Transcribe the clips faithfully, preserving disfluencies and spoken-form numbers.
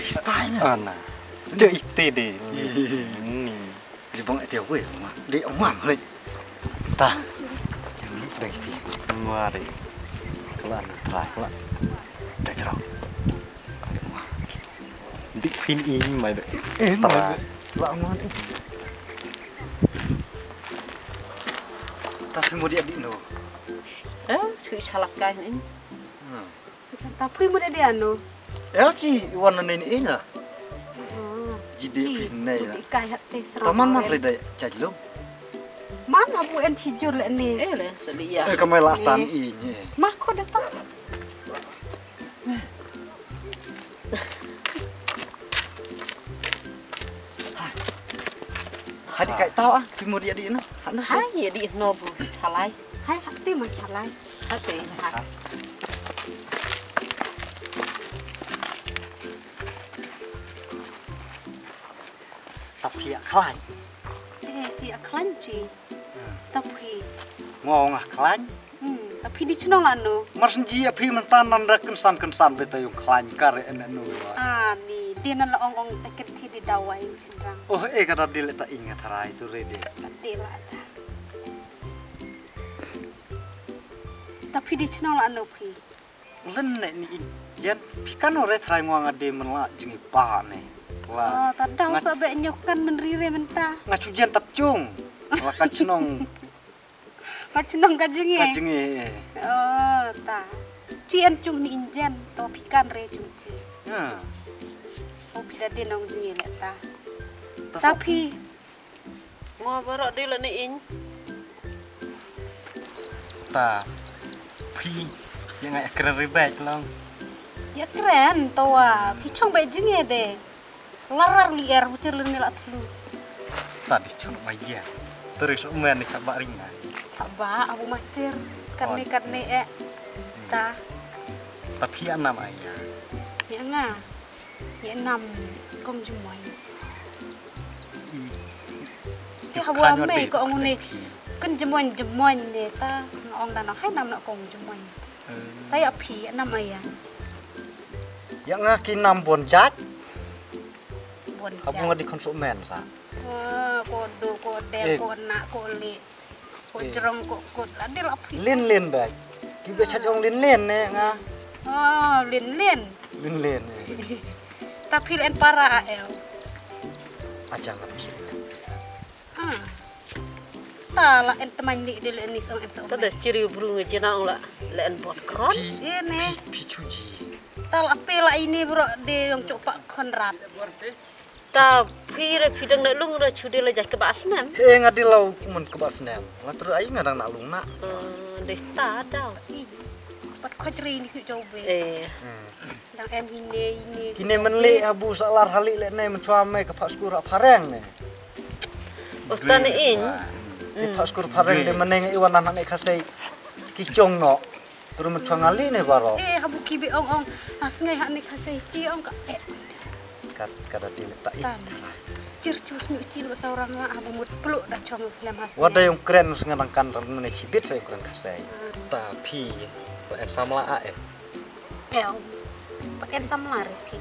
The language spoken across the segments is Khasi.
Style. Ana. Jooh ite de. Ni. Jibang ite wei ma. Di ma le. Ta. Yang ni dai ite. Ma de. Kala ni try kala. Dah jerau. Dik phin ing mai de. Eh, mai de. La ma de. Ta phin mo di adik no. Eh, chui salak kai ni. Hmm. Ta phi mo de de ano. Eh, chi wan na nei nei na. Oh. Ji de phi nei la. Di kai hat te sra. Taman man re da chaj lo. Man abu en chi jur le ni. Eh, le sedi ya. Eh, kamai la tan i ni. Ma ko da ta. Hadi kai tau ah, ki mo dia di no. Hana. Hai, ya di no bu salai. Hai, hati ma salai. Hati, hai. Tapi ya klan. Eh, ci ya klan ci. Tapi. Ngong ah klan. Hmm, tapi di chnong la no. Mar shen ji a phi mynta nan da kynsan kynsan beta yung khlaiñ kar en nu. Ah, ni, di nan la ong ong ta kynti di dawai chin rang. Oh, eh, ka da di le ta ing tharai tu re de. Ta di la ta. Tapi di chnong la no phi. Len ne ni jen phi kan ore tharai ngwa nga de men la jing i pa ne. La. Oh, ta dau nga so be nyokan men ri re mynta. Nga chu jen tat chung. La ka chnong. Ka chnong ka jngi. Ka jngi. Oh, ta. Chi an chung ni injen, to phi kan re chung chi. Ha. O phi da de nong jngi le ta. Ta phi. Ngo barok de la ni in. Ta. Phi. Yang ai kren ri bek long. Ya kren to wa. Phi chong be jngi de. Larar li er huchir lun ngi la thlu. Ta di chon mai je. Teri sok men ni chaba ringa. Chaba abu matir. Kan ni kan ni eh. Ta. Ta phi anam aya. Ya nga. Ya nam kong jumoi. Ti hawa me ko ong ni. Kan jumoi jumoi ni ta. Ong dan hai nam na kong jumoi. Ta ya phi anam aya. Ya nga ki nam bon jat. Bon jat. Abu nga di kon sok men sa. Ko do ko de ko na ko li. Ko jrong ko kut la di la phi. Lin lin ba. Ki be cha jong lin lin ne nga. Oh, lin lin. Lin lin. Ta phi en para a el. Acha nga phi. Ah. Ta la en teman ni de le ni song en song. Ta da chiri bru nge jena ong la le en bot khon. Phi. Phi chu ji. Ta la pe la ini bro de yong chok pa khon rat. Ta phi re phi dang na lung re chu de la jai ka ba snem. He nga de la u kuman ka ba snem. La tru ai nga dang na lung na. De ta da. Pat khoj re ni su chau be. Eh. Dang em ine ine. Kine men le abu sa lar hali le ne men chwa me ka phak skur phareng ne. O ta ne in. Ki phak skur phareng de meneng i wan na ne khasei. Ki chong no. Turu men chwa ngali ne baro. Eh, habu ki be ong ong. As ngai ha ne khasei chi ong ka. Eh. Kat kada ti le ta i. Chir chus nyu chi lo sa orang ma abu mut plu da chong lem has. Wada yong kren us ngadang kan ran ne chi bit sa yong kren khasei. Ta phi. Em samla a eh. Em. Pat en samla re phi.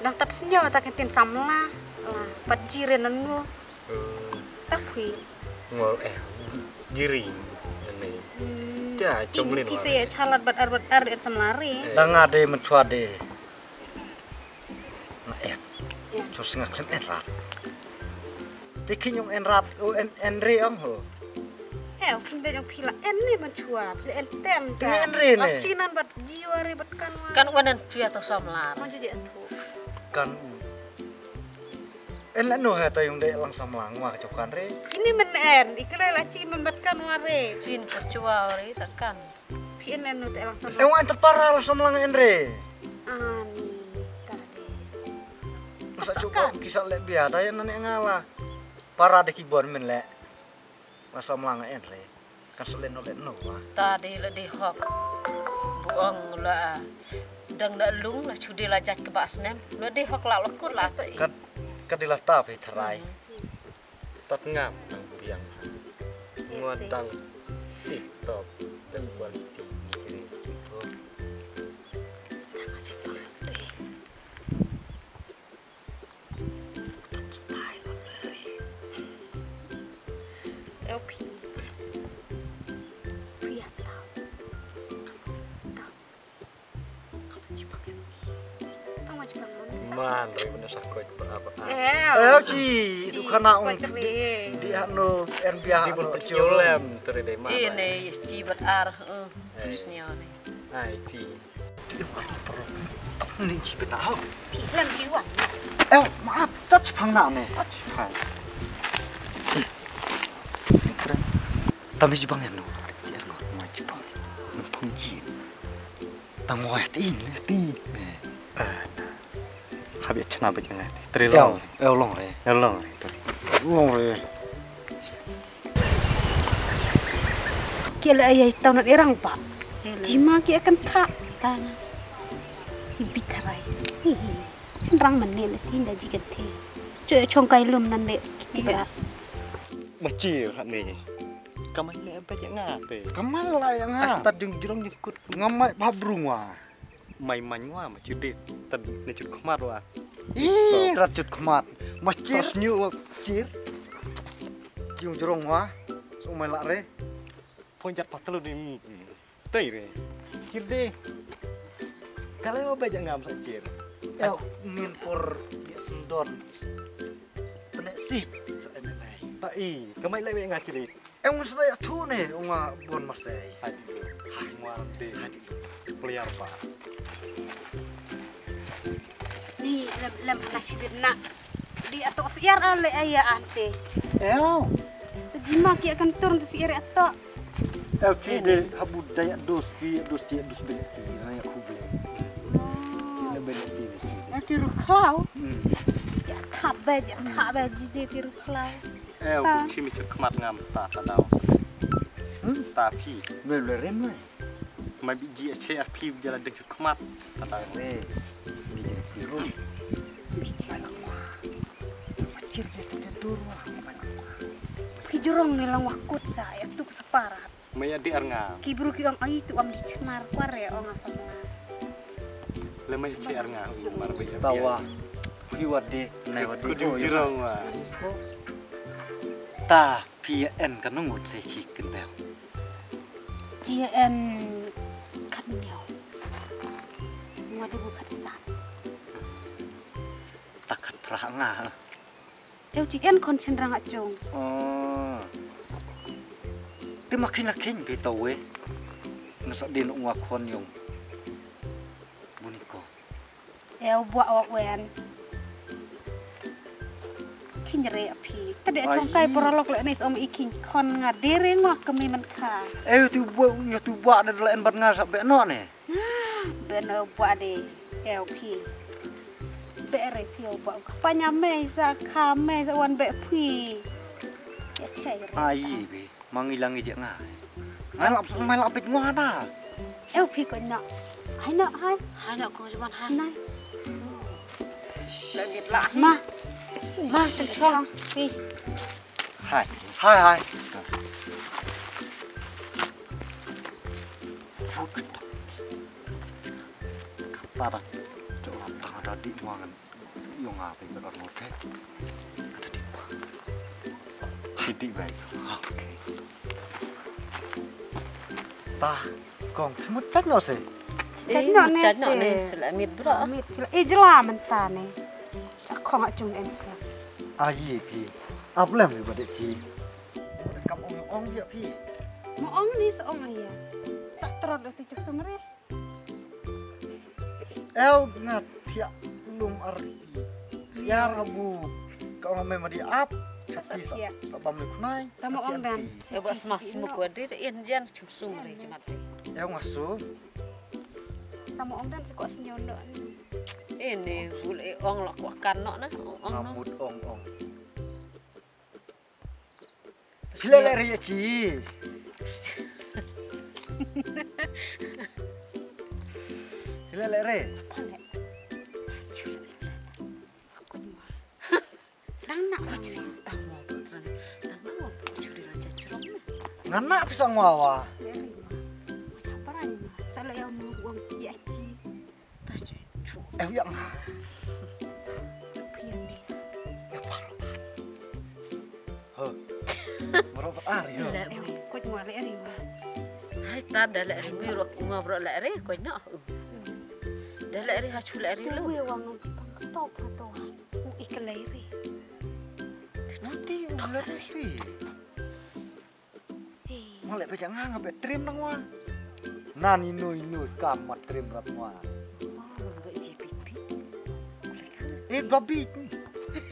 Dang tat snyo ta ka tin samla. La pat jiren nanu. Ta phi. Ngol eh. Jiring. Ane. Ta chom lin. Phi se chalat bat ar bat ar en samla re. Dang ade men chwa de. Na eh. Chu snga khlem en rat. Te kin yong en rat o en en re ong ho. He ong kin be yong phi la en ni man chua phi la en tem sa. Te en re ne. Chi nan bat jiwa re bat kan wa. Kan wan en chua to samla. Mon ji di en thu. Kan u. En la no ha ta yong de lang samla ngwa ka chokan re. Ini men en ikle la chi men bat kan wa re. Chin perchua re sakan. Phi en en no te lang samla. Eng wan terpara la samla ngan re. Ani ta de. Masa cuba kisah le bia da ya nane ngala. Para de kibon men le. La samla ngan re. Kan selen no le no wa. Ta de le de hok. Buong la dang da lung la chudi la jat ke ba snem. Le de hok la la kur la te. Kat kat de la ta phi tharai. Tat ngam nang biang. Nguan tang TikTok best quality ni kiri. Oh. Tang aja pang tu. Man, ri bun sa koit ba ba. Eh, chi, tu khana ong. Di ano, en bia. Di bun penyulem, tu ri dei man. Ine, chi bat ar. Sniaw ni. Ai, pi. Ni chi bena ho. Pi lem chi wan. Eh, maaf, touch phang na ne. Touch phang. Tami chi bang ya no. Ya no, ma chi bang. Nang phang chi. Tang wa ti, ti. Habia chna ba jang. Tri long. Eh, long re. Eh, long re. Long re. Ki la ai tau na erang pa. Ti ma ki akan tha. Ta na. Hi bit harai. Hi hi. Chin rang man ne le tin da ji kan the. Cho chong kai lum nan le. Ki ba. Ma chi ha ne. Kamai le ba ja nga te. Kamai la ya nga. Ak ta jung jrong jung kut. Nga mai ba brung wa. Mai man wa ma chi de. Tad ne chut khmat wa. Ih, rat chut khmat. Ma chi. Sa snyu wa. Chir. Jung jrong wa. So mai la re. Pon jat patlu ni. Tei re. Chir de. Kalai wa ba ja ngam sa chir. Eo, min por bia sendon. Pene si sa ene lai. Ta i, kamai lai we nga chir de. Eo ngun sa ya thu ne, nga bon masai. Hai. Hai. Muar de. Hai. Player pa. Ni lem lem na chibit na. Di atok siar ale aya ante. Eo. Jima ki akan turun tu siar atok. Eo chi de habu daya dos ki, dos ki, dos bele ki. Na ya khu bele. Chi le bele ki. Ya ti ru khlau. Hmm. Ya khap be, ya khap be ji de ti ru khlau. Eo ku chi mi chut khmat ngam ta ta dau. Hmm? Ta phi. Me le rem me. Ma bi ji a che a phi jala dek chut khmat. Kata re. Ni je phi ru. Phi jrong ni lang wa kut sa ya tuk sa para. Ma ya di ar nga. Ki bru ki ong ai tu am di chnar kwar re ong asam nga. Le ma ya che ar nga. Mar ba ya. Tawa. Phi wa de nai wa de. Ku jrong wa. Ta. Phi en ka nungut se chi kin bel. Chi en kat nyaw. Ngwa du kat san. Ta kat prah nga. Eo chi en kon chen rang achung. Oh. Te ma kin la kin be to we. Nga sa din ngwa kon yong. Buni ko. Eo bua wa wen. Kin re a phi. Tade chong kai poralok le nes om i kin kon nga dere ngwa kami man kha. Eo tu bua, eo tu bua de la en bat nga sa be no ne. Be no bua de. Eo phi. Be re phi eo bua. Panya me sa kha me sa wan be phi. Ya che re. Ai be. Mangi langi je nga. Ngai lap, ngai lap pit ngwa da. Eo phi ko na. Hai na hai. Hai na ko jaban hai. Nai. La mit la. Ma. Ma tu chong. Phi. Hai. Hai hai. Tada. Jom tang ada di ngwa ngan. Yung nga phi ba nor te. Kata di pa. Siti bai. Okay. Ta kong phi mut chak no se. Chak no ne se. Sila mit bra. Mit sila. Eh jela menta ne. Chak kong a chung en ka. Ayi phi. Ap lem ba de chi. Kam ong ong dia phi. Mo ong ni sa ong aya. Sa trot ti chuk sumre. Ew nga thiah lum ar siar abu ka ong me madi ap chati sa sa bam le khnai. Tamo ong dan. Ew ba sma smu ko de in jan chum sum re chimat de. Ew nga su. Tamo ong dan se ko snyo no. Ini bul e ong la ko kan no na ong ong no. Ngamut ong ong. Phi leh leh re ïa chi. Phi leh leh re. Dang na ko chri tang mo ko tran. Dang na ko chri ra cha chrom. Ngan na pisa ngwa wa. Sa la ya mo wang ïa chi. Eh, ïa nga. Phi ïa ni. Ïa pal. Ho. Maro ar ïa. Leh wi. Koit ngwa leh ri wa. Hai ta da leh ri wi ro ngwa bro leh ri koit no. Da leh ri ha chu leh ri lo. Wi wa ngam chipang to Hato u i ka lei ri. Nanti ular pi. Hei. Malek ba jang nga ba trim nang wa. Nan inu inu kam mat trim rap wa. Oh, ba ji pi pi. Ulai kan. Eh, dobit.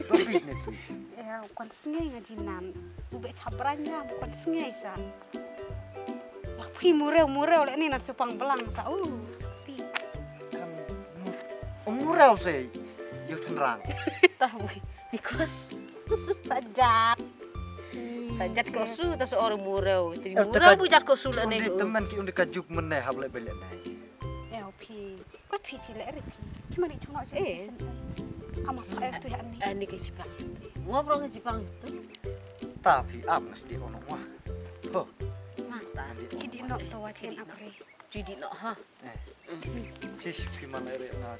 Dobit ne tu. Ya, kan sngai nga jinan. Ube chabranya, kan sngai san. Lak phi mureu mureu le ni nan supang belang sa. Uh, ti. Kan mu-, mureu se. Yo senrang. Tahu. Because sajat. Sajat ko su ta seorang mureu. Ti mureu bu jat ko su le ni. Temen ki undi ka juk men ne hap le bele nai. Eh, phi. Ko phi chi le ri phi. Ki mari chong no. Eh. Ama pa eh tu ya ni. Eh, ni ke chipang. Ngobrol ke chipang tu. Ta phi ap ngas di ono wa. Ho. Mata. Ki di no to wa chen ap ri. Ki di no ha. Eh. Tis phi man ri na.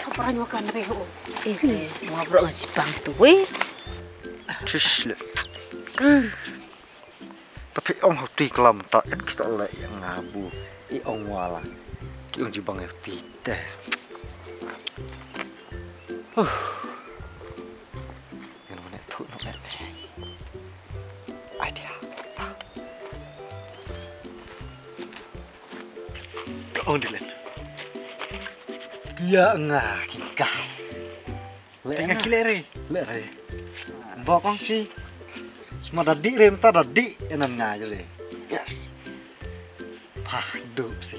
Apa nyo kan re ho. Eh, ngobrol ke chipang tu we. Tis le. Tapi ong hoti kelam ta et kita le yang ngabu. I ong wala. Ki ong jibang hoti te. Huh. Yang mana tu nak. Idea. Ka ong dilen. Ya nga kika. Le nga kile re. Le re. Bok ong si. Semua dadi re mata dadi enan nga je re. Yes. Pah du si.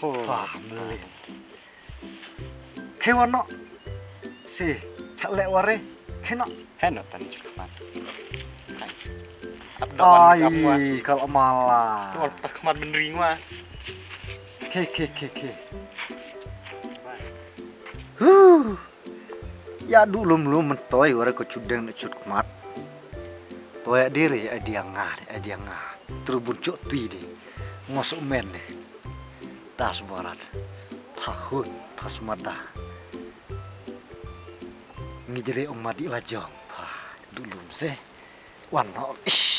Pah mele. Khe wano si. Chale ware. Khe no. He no tani chukman. Ai, kal mala. Wal tak khmat menring wa. Khe khe khe khe. Huh. Ya du lum lum men toi wara ko chudeng ne chut kmat. Toi diri ai dia nga, ai dia nga. Trubun chuk tui di. Ngos umen ni. Tas barat. Pahun, pas mada. Ngi jere ong madi lajong. Pah, du lum se. Wan no. Ish.